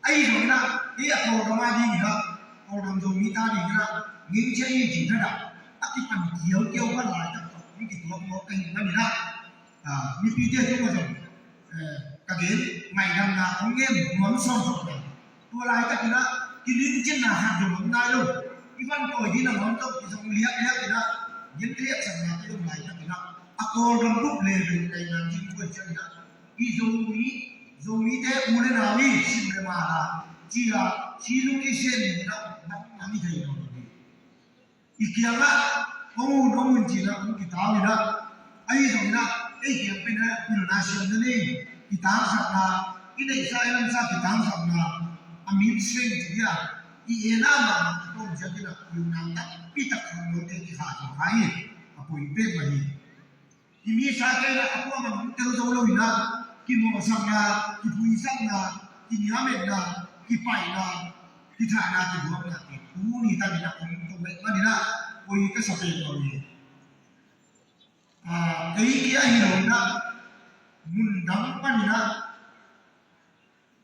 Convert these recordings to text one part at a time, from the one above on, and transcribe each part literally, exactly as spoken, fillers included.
Ahi zongin ah, ei a Kawlgam a dingin ah, Kawlgam Zomi ta dingin ah, ngingchia i cih dan ah, a kipan kiaukiau pan laitak tawh hong kituak mawk ahih manin ah, mipite tungah zong ka gen, ngaihdamna hong ngen nuam sawnsawn lo. Tua laitakin ah, kiningcinna khat zong om nai lo. I van tawi ding nangawn tawh kizong liakliak in ah, gen liaksakna ka zong laitakin ah, a Kawlgam bup level ka i ngan ding buai ciangin ah, i Zomi, Zomite u le nau i sim le mala, ci-a, ci lung i sem in ah, bangmah i thei nawn lo hi. I kiangah hong un, hong un ci-in ah hong kitau in ah, ahi zongin ah, ei kiang pen ah pilna siamna nei, kitangsakna, i neihsa i lamsa kitangsakna, a min seng ci-a, i etna mahmah a tawm ziakin ah, i unau takpi tak khangnote kikhahkhia hi. A poi pek mah hi. Hih mi sa kei la a kuamah hong tel zo lo in ah, kimawhsakna, kipuisakna, kiniametna, kipaihna, kithahna, kibuakna te tuni takin ah hong tung leh manin ah, koi ka sa pen lo hi. Ei kia hi lo in ah, mundang panin ah,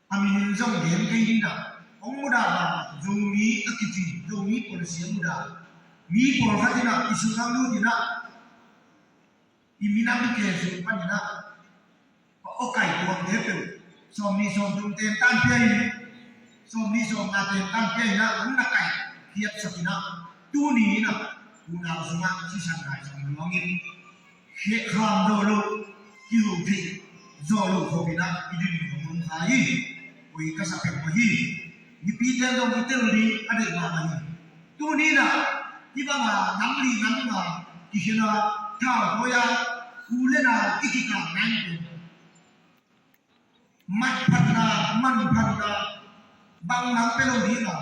a min in zong gen kei ding ah, hong mudah mahmah, Zomi a kici, Zomi policy a mudah, mi pawlkhat in ah i sungah lut in ah, i minam i ke sung panin ah, a awkai tuamte peuh, sawmnih sawmthum tentan pia in, sawmnih sawmnga tentan pia in ah, hong na kaih khiatsak in ah, tuni in ah, unau sungah sisan nai zong luangin, khehkham zawh loh, kiho theih zawh loh khopin ah i dinmun hong om kha hi. Koi ka sa peuhmah hi. Mipite zong i tel ding a deih mahmah hi. Tuni in ah, hih banga nam li nam nga kikhen a, thau tawi a, u le nau i kikapna in pen, matphatna, manphatna, bangmah pe lo ding a,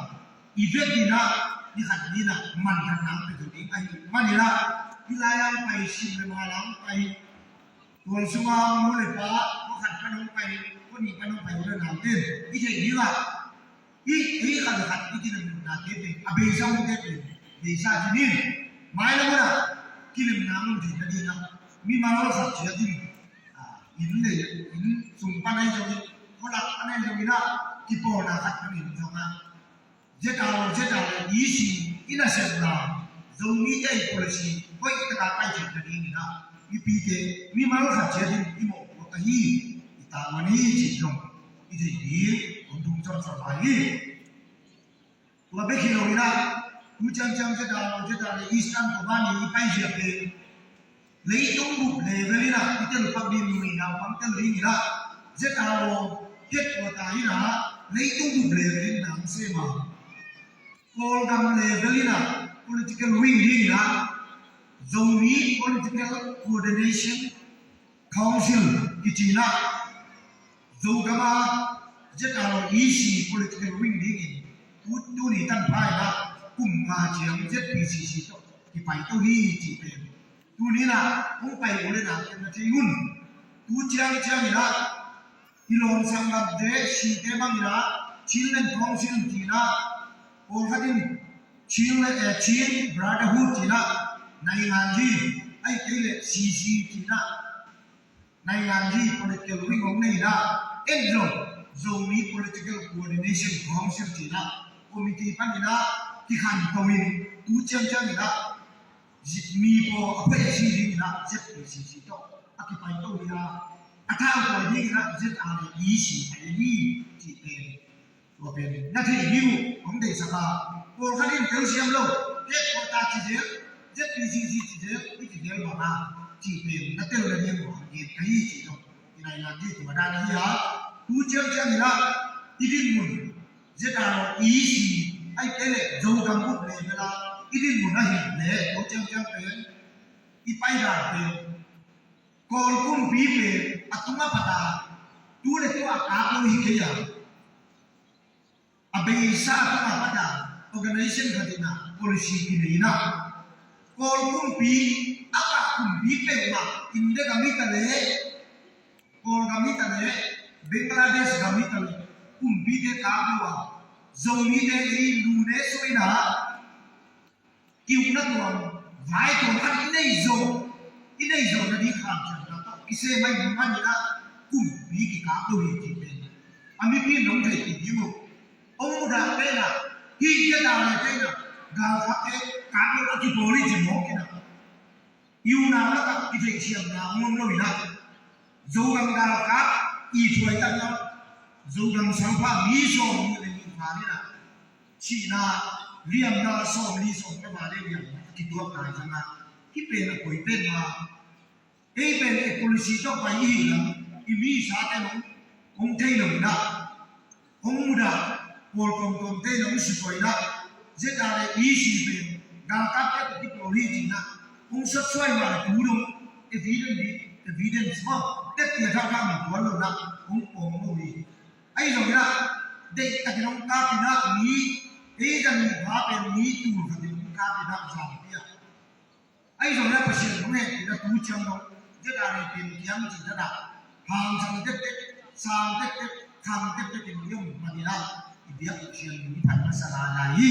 i vek in ah, i khat in ah, manphatna pe lo ding ahih manin ah, hih lai-a hong pai, sim le mala hong pai, tual sunga nu le pa, kua khat pan hong pai, kua nih pan hong pai, u le naute in i theih ding ah, i, i khat le khat i kilemnate pen, a beisa hongte pen, beisa ci ni. Mailam hun ah kilemna hong theihna ding ah, mimal khat ciat in, inn le inn sung pan ahi zongin, khualak pan ahi zongin ah, kipawlna khat panin zong ah, Z R O, Z R O E C i nasepna, Zomite i policy hoih taka pai theihna dingin ah, mipite, mimal khat ciat in i mawhpuak ahi, i tavuan hi cih zong i theih ding hong tung cawmcawm lai hi. Tua bek hi lo in ah, tu ciangciang Z R O, Z R O Eastern Command i paizia pen, leitung bup level in ah i tel pak ding, nu i naupang tel ding in ah, Z R O headquarter in ah, leitung bup level in ah hong sem a, Kawlgam level in ah political wing ding in ah, Zomi Political Coordination Council kici in ah, Zogam a Z R O E C political wing dingin, tu, tuni tanpha in ah kum nga ciang Z P C C tawh kipai to hi cih pen, tuni in ah hong pai u le nau in na thei un. Tu ciangciang in ah, i lawm sanggamte, site bang in ah, Chin Land Council ci in ah, pawlkhat in Chin, eh, Chin Brotherhood ci in ah, nainganzi, ahih kei leh C C ci in ah, nainganzi political wing hong nei in ah, en zong Zomi Political Coordination Council ci in ah, committee pan in ah kikhanto in, tu ciangciang in ah, mi pawl a phuai a si ding in ah Z P C C tawh a kipai to hi a, a thau tawi ding in ah Z R O E C pai hi cih pen, tua pen na theih ding uh hong deihsak a, pawlkhat in telsiam lo, headquarter ci zel, Z P C C ci zel, i ci zel bang a, cih pen na telna ding uh hong gen ka hi cih zong i nainganzi tua dan ahi a, tu ciangciang in ah i dinmun Z R O E C ahih kei leh Zogam bup level a i dinmun ahih leh, tu ciangciang pen i paidan pen, Kawl kumpi pen a tung a pat a, tu le tu a kap lo hi kei a, a beisa a tung a pat a, organization khat in ah policy kinei in ah, Kawl kumpi, a kap kumpi peuhmah, India gam hi ta leh, Kawlgam hi ta leh, Bangladesh gam hi ta leh, kumpite kap lo a, Zomite ei lu ne suak in ah, i ukna tuam, vai tuam khat i nei zawh, i nei zawh nading khamciamna tawh kisem ahih manin ah, kumpi kikap lo hi cih pen a mipi in hong theihpih ding uh. Hong mudah pen ah, hih ZRA pen ah, galkapte kap lo a kipawl hi ci mawk in ah, i unau lakah kitheihsiamna hong om lo in ah, Zogam galkap i thuaitatna, Zogam salpa mi sawmnih le nih val in ah, sihna liamna sawmli sawmnga val le liamna a kituak lai zang a, hih pen a koi pen mah. Ei pen i policy tawh pai i hi lam, i mi sate hong, hong thei lo in ah, hong mudah, pawl tuamtuamte in ah hong suksuai in ah, ZRA EC pen galkapte tawh kipawl hi ci in ah, hong sawtsuai mah le tu dong evidence, evidence maw, tepte a thakthak mi tuan lo in ah hong pawng lo hi. Ahi zongin ah, deihtakin hong kap in ah, mi, ei zan mi pha pen mi tul khatin hong kap in ah, Zangpi ah. Ahi zongin ah Pasian hong hehpihna tu ciang dong ZRA pen kiang cih dan ah, hangsan tektek, sang tektek, khang tektek in i om manin ah, i biak Pasian min phat masa lai hi.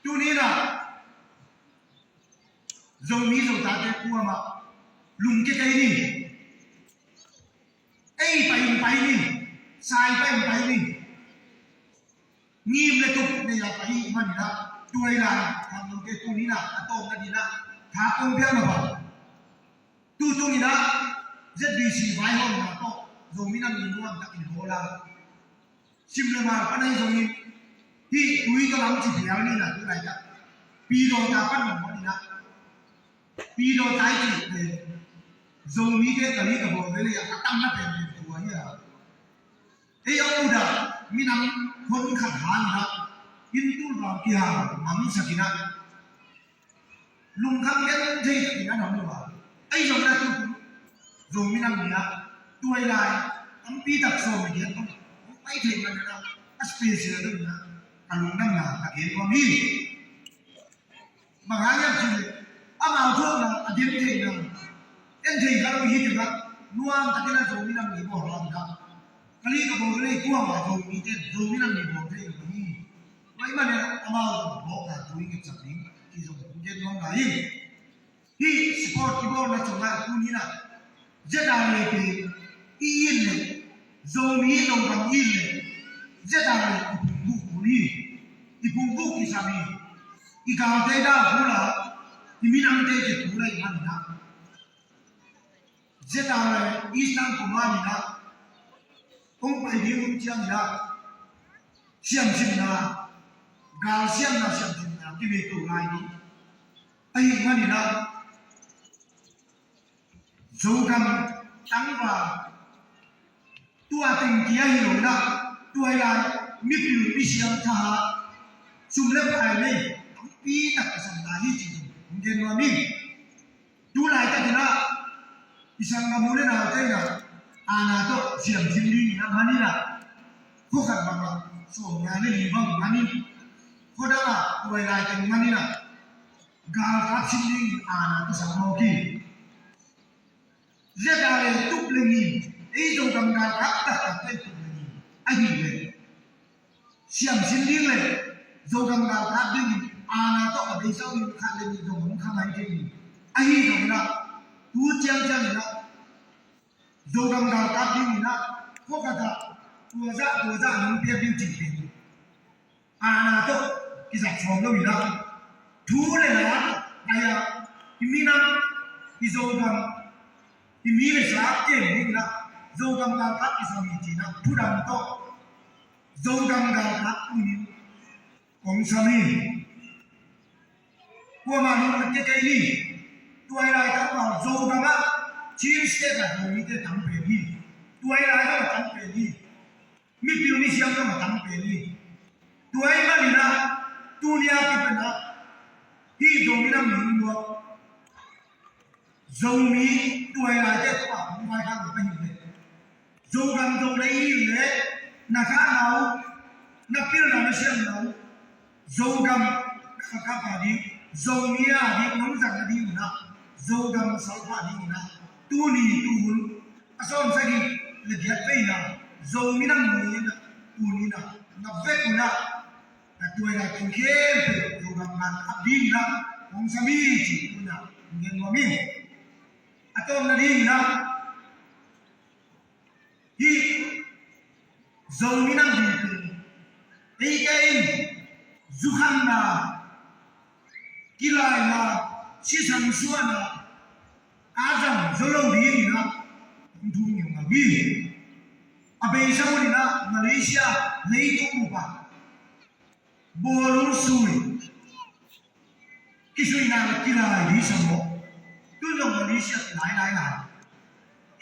Tuni in ah Zomi Zotate kuamah lungkia kei ni. Ei pai in pai ni, sai pai in pai ni. Ngim le tuk nei a pai manin ah, tuailai khangnote tuni in ah a tawpna ding ah tha kong piak mah bang. Tutung in ah ZBC vaihawmna tawh Zomi Nam Ni nuam takin hawl a, Simle Mal pan ahi zongin, hih tui tawh lam ci phial ni in ah, tu laitak Pidawta pan mah muan in ah, Pidawta i cih pen Zomite ka li ka bawl vei lei ah a tamna penpen tua hi a. Ei a udah minam hon khat hang in ah, inn tul bang kihang mangsak in ah, lungkham genthei takin a nam lo a. Ahi zongin ah tutung Zomi Nam Ni ah, tuailai tampi tak sawm le giat bang hong pai thei manin ah, a special dong in ah ka lungdamna ka gen nuam hi. Bang hang hiam cih leh amau thuakna a gentheihna, genthei kha lo hi kei a, nuam takin ah Zomi Nam Ni bawl hang in ah, ka li ka bawl lei kuamah Zomite Zomi Nam Ni bawl thei lo hi. Tua ahih manin ah amau zong phawkna thu i ngetsak ding cih zong kong gen nuam lai hi. Hih sport i bawlna sungah tuni in ah ZRA pen i it leh, Zomi Zogam i it leh, ZRA i phungvuh kul hi. I phungvuh kisam hi. I galte dau kul a, i minamte kip kul ahih manin ah, ZRA Eastern Command in ah hong pai ding hun ciangin ah, siamsinna, galsiamna siamsinna kiveto lai ding ahih manin ah, Zogam tangval tua teng kia hi lo in ah, tua hi lai mipil misiam thahat, sum le pai nei tampi tak kisam lai hi cih zong hong gen nuam hi. Tu laitakin ah i sanggam u le naute in ah, aana tawh siamsin ding in ah man in ah, khua khat bangah sawmnga le li bang man in, khua dangah tuailai teng man in ah, galkap sin ding in aana tawh sang mawk hi. ZRA tup le ngim, ei Zogam galkap taktak teng tup le ngim ahih leh, siamsin ding le Zogam galkap ding in aana tawh a beisa uh in khat le nih zong hong kha mai thei hi. Ahi zongin ah, tu ciangciang in ah, Zogam galkap ding in ah, khua khat ah tua zah tua zah nong piak ding cih pen aana tawh kizat sawm lo in ah, thu le la, ai-a i minam, i Zogam, i mi le sa kem ding in ah, Zogam galkap kisam hi ci in ah, thudang tawh Zogam galkap tuni kong sam hi. Kuamah lungkia kei ni. Tua hi lai tangval Zogam ah, Chin State ah Zomite tam pen hi. Tua hi lai tangval tam pen hi. Mipil misiam tawh a tam pen hi. Tua ahih manin ah, tuni a kipan ah, hih Zomi Nam Ni hong muak Zomi tuailaite tungah hong vaikhak lo ka hih leh, Zogam Zolai i hih leh, na thahna uh, na pilna na siamna uh, Zogam galkap a ding, Zomi a ding nong zat nading un ah, Zogam salpa ding in ah, tuni tuhun a sawmsagih le giat veina Zomi Nam Ni in ah, tuni in ah, na vek un ah, na tuailai teng khempeuh Zogam galkap ding in ah hong sam hi cih tu in ah hong gen nuam hi. A tawpna ding in ah, hih Zomi nam ding pen eite in zukhanna, kilaina, sisan suahna a zang zo lo dingin ah hong thum ngiungau hi. A beisa hun in ah Malaysia leitung bup ah bawlung sui kisuihna le kilai ding sa maw? Tun zong Malaysia kilai lai lai.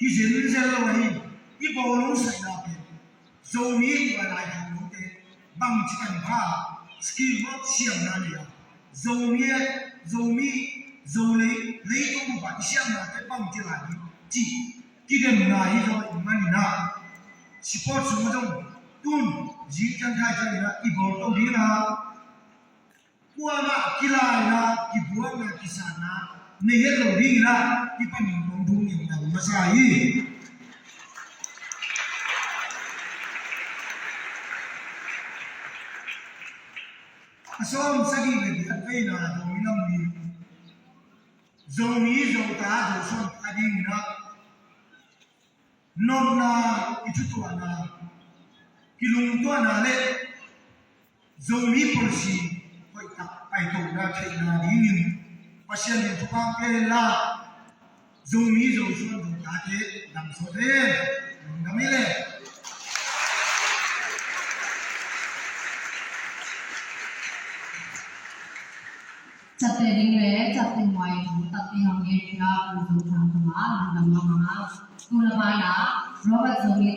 Hi zenzen lo ahi. I bawlung saihna pen Zomi i tua lai hang note bangci kan pha, skill maw, siamna nei a, Zomi e, Zomi, Zolei, leitung bup ah i siamnate bangci lai ding cih kidemna hi zaw i manin ah, sport sung ah zong tun zing ciang thai ciangin ah i bawl to ding a, kuamah kilaina, kibuakna, kisanna nei het lo dingin ah i panin kong thum ngiungau masa hi. A sawm sagih le giat veina Zomi nam ni, Zomi Zota Zosuan a dingin ah nopna, kithutuahna, kilungtuahna le Zomi policy hoihtak paitona theihna dingin Pasian in thupha pia hen la, Zomi Zosuan Zotate damsawt hen. Lungdam hi le. Chatte ding le chatte muai thu takpi hong ngen hi a, Pu Zo Thang Thang a, lungdam mahmah. Tuna banah Robert Zomi